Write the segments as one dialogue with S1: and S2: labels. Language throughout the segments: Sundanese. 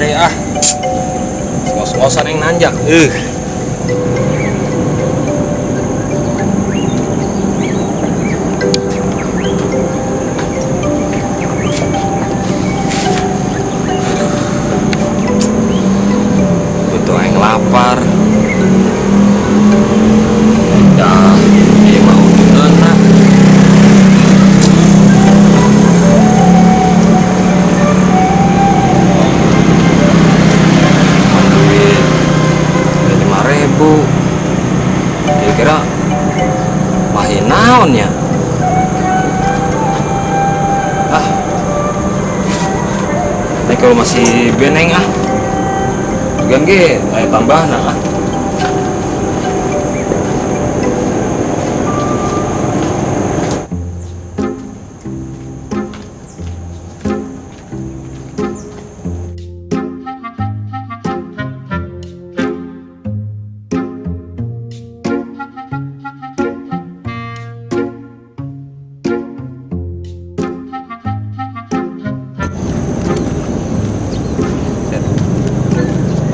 S1: deui ah. Ngos-ngosan yang nanjak. Betul aing lapar. Dah, ieu mah uduneuna. Duit 5.000, kira-kira mahi naon ya? Ah, ini kalau masih beneng ah, gan ge aya tambahna ah. Set.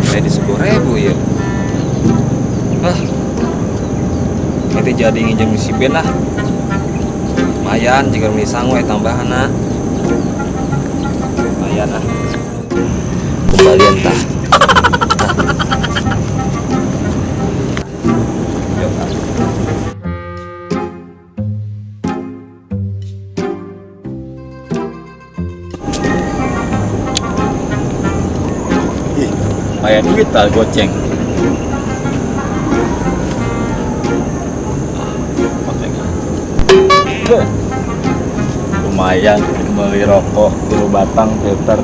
S1: Kayak di 10.000 ya. Ah, itu jadi nginjem si Ben lah. Lumayan jika beli sangu tambahan ah. Lumayan ah. Kembalian tah. Yuk, ah.
S2: Ih, aya duit tah goceng. Ah, goceng ah. Heh. Lumayan beli rokok 3 batang filter.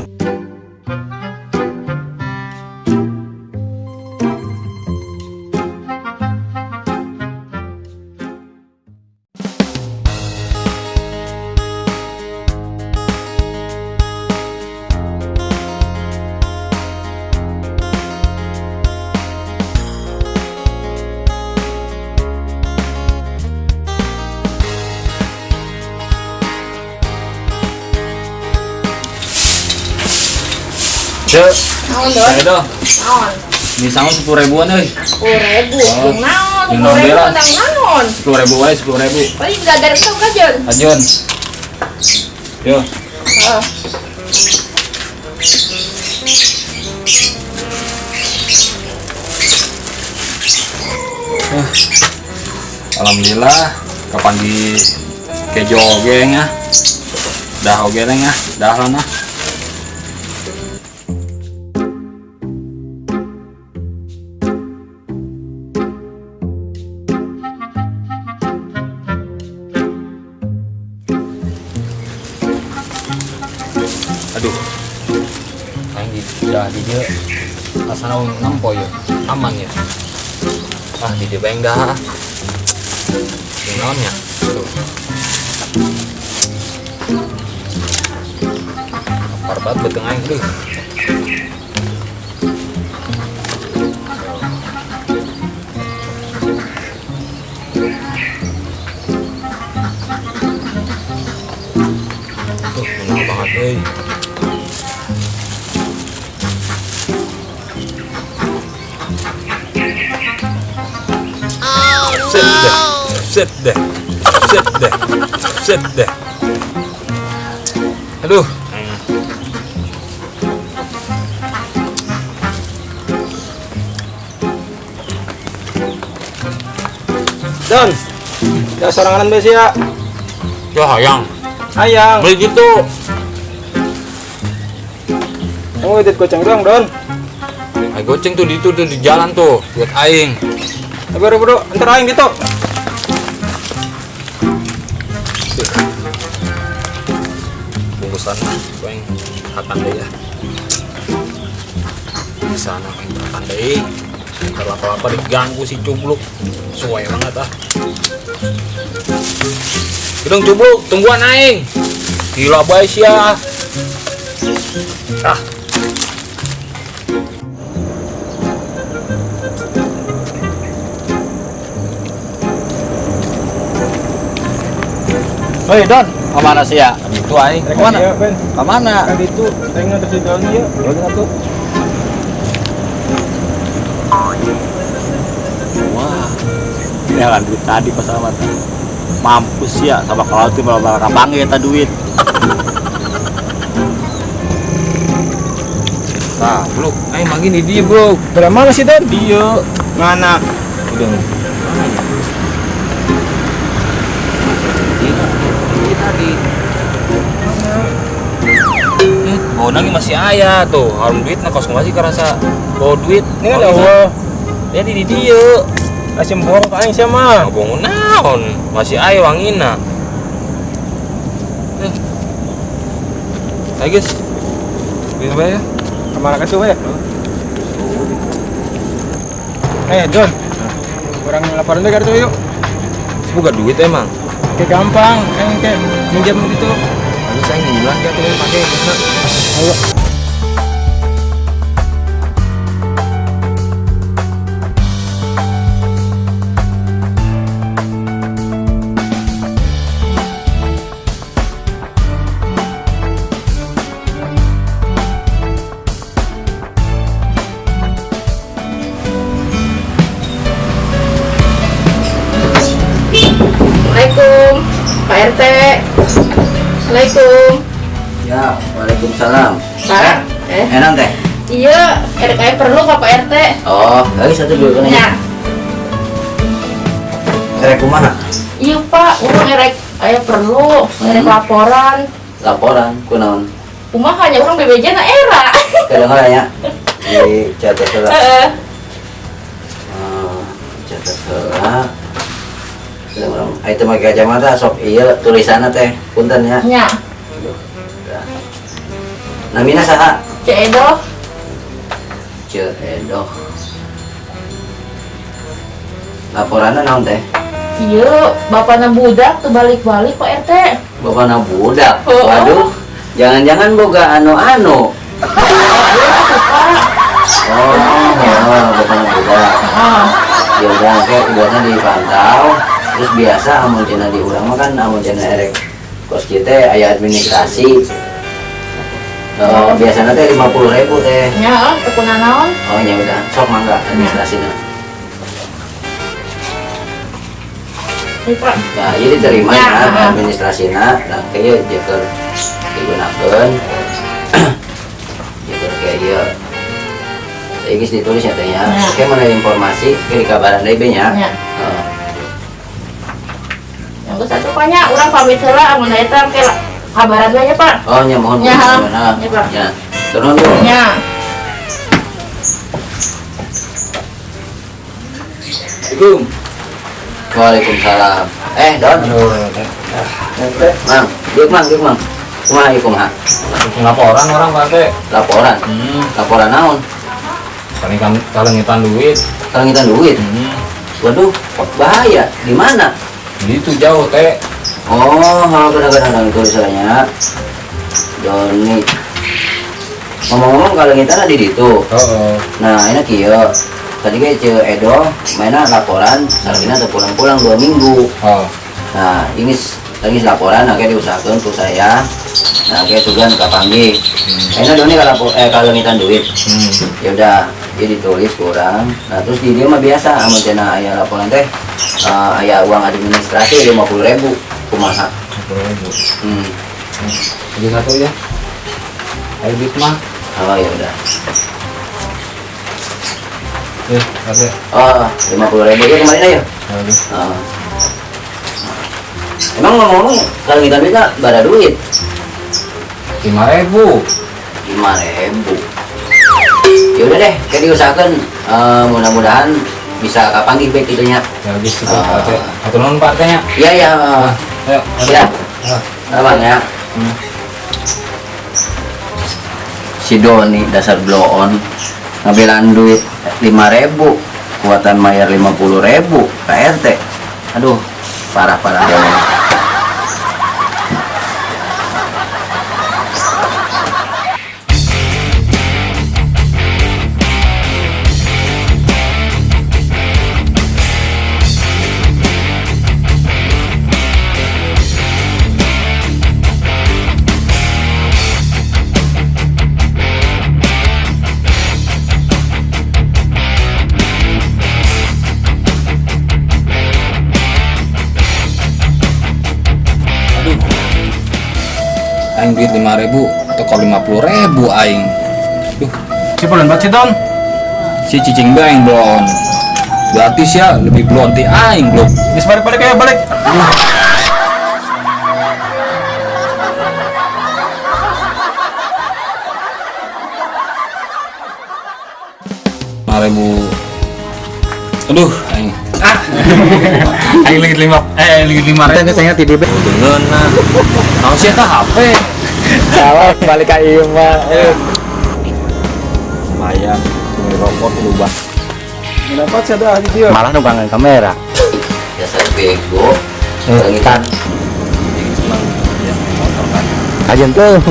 S1: Cek,
S3: Naon, Don?
S1: saya dong.
S3: Naon?
S1: Ini sama 10 ribuan, euy.
S3: 10.000.
S1: Oh.
S3: Jeung naon?
S1: Jeung
S3: 10.000
S1: naon bela?
S3: Tentang naon?
S1: 10.000 wae, 10.000.
S3: Paling enggak ada itu kajon.
S1: Ajon. Yo.
S3: Heeh.
S1: Ah. Alhamdulillah kapan di kejo oge nya. Dah oge nya, dah lah nah. Aduh, aing di dah di dieu asana nempo ya, aman ya. Ah, di dieu bae dah. Jeung naon nya? Tuh. Lapar banget beuteung aing, aduh. Tuh, enak banget euy. Set deh, set deh, set deh, set deh. Aduh.
S4: Don, ya sorangan besi ya.
S1: Ya hayang.
S4: Hayang.
S1: Beli gitu.
S4: Kamu duit goceng doang, Don.
S1: Ay, goceng tuh di itu tuh di jalan tuh buat aing.
S4: Tapi bro, bro, ntar aing gitu.
S1: Bungkusan aing akan deh ya. Di sana aing akan deh. Ntar lapa-lapa diganggu si cubluk. Suwe banget ah. Gedung cubluk, tungguan aing. Gila bae sia. Ah.
S2: Hei Don, kemana sih ya?
S1: Itu aing.
S2: Kemana?
S4: Iya, Ben.
S2: Kemana?
S4: Kan itu, aing nganter si Don ieu.
S2: Oh, gitu tuh. Ngelan duit tadi pas sama teh. Mampus ya sama kalau tuh malah kapanggih eta duit.
S1: Tah, bro, ayo manggil di dia, bro.
S4: Dari mana sih, Don?
S1: Dia.
S4: Mana?
S1: Udah. Mana ya? Dia tadi. Bawa nangis masih ayah tuh, harum duit nah kos masih kerasa bawa duit.
S4: Ini kan Allah.
S1: Dia di dia.
S4: Asim bohong ka aing sia mah.
S1: Bohong naon, masih ayah wangina. Ayo guys, bisa bayar ya?
S4: Kemana ke ya? Don, orang laporan deh kartu yuk.
S1: Buka duit emang.
S4: Kayak gampang, kayak minjam gitu.
S1: Lalu saya nginjem lagi tuh pakai.
S4: Ayo.
S3: Assalamualaikum, Pak RT. Assalamualaikum.
S5: Ya, waalaikumsalam.
S3: Pak,
S5: Enak teh?
S3: Iya, RKI perlu Pak Pak RT.
S5: Oh, lagi satu dulu kan
S3: Ya.
S5: Erek kumaha?
S3: Iya Pak, urang erek aya perlu, erek laporan.
S5: Laporan kunaon?
S3: Kumaha nya urang BBJ na era.
S5: Kadang-kadang ya. Di catat heula.
S3: Heeh.
S5: Catat heula. Urang aya teu make kacamata sok ieu tulisanna teh punten ya.
S3: Nya.
S5: Namina saha?
S3: Ceu Edo.
S5: Ceu Edo. Laporanna naon teh?
S3: Iya, bapana budak tuh balik-balik Pak RT.
S5: Bapana budak?
S3: Oh.
S5: Waduh, jangan-jangan boga anu-anu. Oh, bapana budak. Ya udah, kayak budaknya dipantau. Terus biasa amun cenah di urang mah kan amun cenah erek kos kita aya administrasi. Biasanya teh 50.000 teh.
S3: Ya, teu naon.
S5: Oh, ya udah, sok mangga administrasina.
S3: Pak.
S5: Nah, jadi diterima ya, administrasina, nah kayak jeker digunakan. Jeker kayak ieu. Teh geus ditulis ya teh ya. Oke, mana informasi ke dikabaran deui be nya.
S3: Ya. Yang satu banyak urang pamit heula amun eta ke kabaran we nya, Pak.
S5: Oh, nya mohon.
S3: Ya, ya, Pak.
S5: Ya. Turun Bu.
S3: Ya.
S1: Assalamualaikum.
S5: Waalaikumsalam. Don. Mang, yuk Mang, yuk Mang. Kumaha ieu kumaha?
S1: Laporan orang Pak RT.
S5: Laporan. Laporan naon?
S1: Paling kan kalengitan duit.
S5: Kalengitan duit? Waduh, bahaya. Di mana?
S1: Di itu jauh, Teh.
S5: Oh, kadang-kadang itu misalnya. Doni. Ngomong-ngomong kalengitan di ditu.
S1: Heeh.
S5: Nah, ini kieu. Tadi kayak Ceu Edo mainnya laporan, salahnya atau pulang-pulang 2 minggu.
S1: Oh.
S5: Nah, ini lagi laporan, akhirnya diusahakan ke saya. Nah, kayak sugan kapanggih. Ini Doni kalau kalengitan duit. Ya udah, dia ditulis kurang. Nah, terus di dia mah biasa, amun cenah aya laporan teh, aya uang administrasi 50.000 kumaha.
S1: 50.000. Jadi satu ya. Ayo duit mah.
S5: Oh, ya udah.
S1: Oke.
S5: Oh, 50.000 ya kemarin ayo. Oh. Emang ngomong-ngomong kalau kita duitnya bara duit.
S1: 5.000.
S5: 5.000. Ya udah deh, kayak diusahakan mudah-mudahan bisa kapanggih baik itunya.
S1: Ya gitu Pak RT. Atur nuhun Pak RT-nya.
S5: Iya, iya.
S1: Ayo,
S5: siap. Abang ya. Si Doni dasar blow on. Ngabelaan duit 5.000, kuatan bayar 50.000 ke RT. Aduh, parah-parah.
S1: Aing duit 5.000 atau kalau 50.000 aing. Duh,
S4: Si bulan banget sih Don.
S1: si cicing be aing belum. Berarti sia lebih belum ti aing belum.
S4: Geus balik-balik ayo balik.
S1: 5.000. Aduh, aing. Ah. Aing lagi lima lagi 5.000.
S4: Saya tidur.
S1: Dengan nah. Naon sih eta HP?
S4: Salah balik ka ieu mah.
S2: Lumayan, beli rokok lubang.
S4: Dapat sih ada di dia.
S2: Malah nunggangan kamera.
S5: Dasar bego. Leungitan.
S1: Senang ya motor kan.
S2: Kajian tuh.